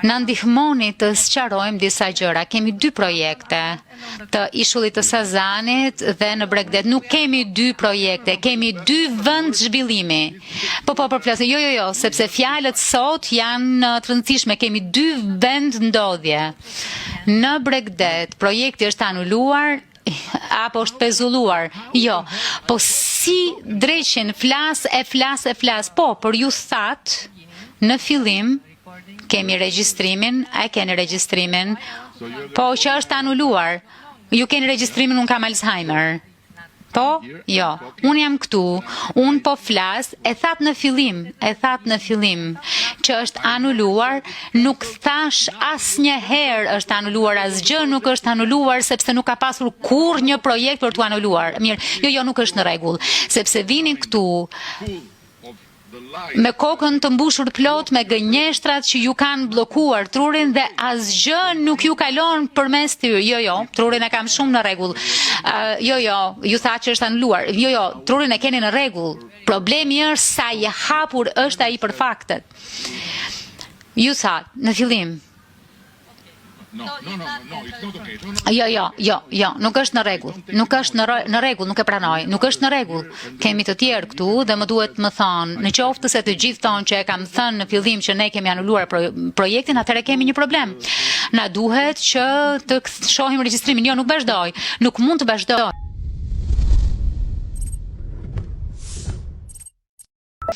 Na ndihmoni të sqarojmë disa gjëra. Kemi dy projekte të ishullit të Sazanit dhe në Bregdet. Nuk kemi dy projekte, kemi dy vend zhvillimi. Po, po, përplasë. Jo, jo, jo, sepse fjalët sot janë të rëndësishme. Kemi dy vend ndodhje. Në Bregdet, projekti është anuluar, apo është pezulluar? Jo. Po si dreqin flas e flas e flas. Po, por ju thatë në fillim kemi regjistrimin, a e keni regjistrimin? Po, që është anuluar. Ju keni regjistrimin, unë kam Alzheimer. Po? Jo. Unë jam këtu, unë po flas, e thatë në fillim, e thatë në fillim, që është anuluar, nuk thashë asnjëherë është anuluar asgjë, nuk është anuluar sepse nuk ka pasur kurrë një projekt për t'u anuluar. Mirë, jo, jo, nuk është në rregull, sepse vini këtu me kokën të mbushur plot me gënjeshtrat që ju kanë bllokuar trurin dhe asgjë nuk ju kalon përmes ty. Jo, jo, trurin e kam shumë në rregull. Uh, jo, jo, ju tha që është anuluar. Jo, jo, trurin e keni në rregull. Problemi është sa i hapur është ai për faktet. Ju tha në fillim Jo, jo, jo, jo, nuk është në rregull. Nuk është në në rregull, nuk e pranoj. Nuk është në rregull. Kemi të tjerë këtu dhe më duhet më thonë, në qoftë se të gjithë thonë që e kam thënë në fillim që ne kemi anuluar pro, projektin, atëherë kemi një problem. Na duhet që të shohim regjistrimin. Jo, nuk vazhdoj. Nuk mund të vazhdoj.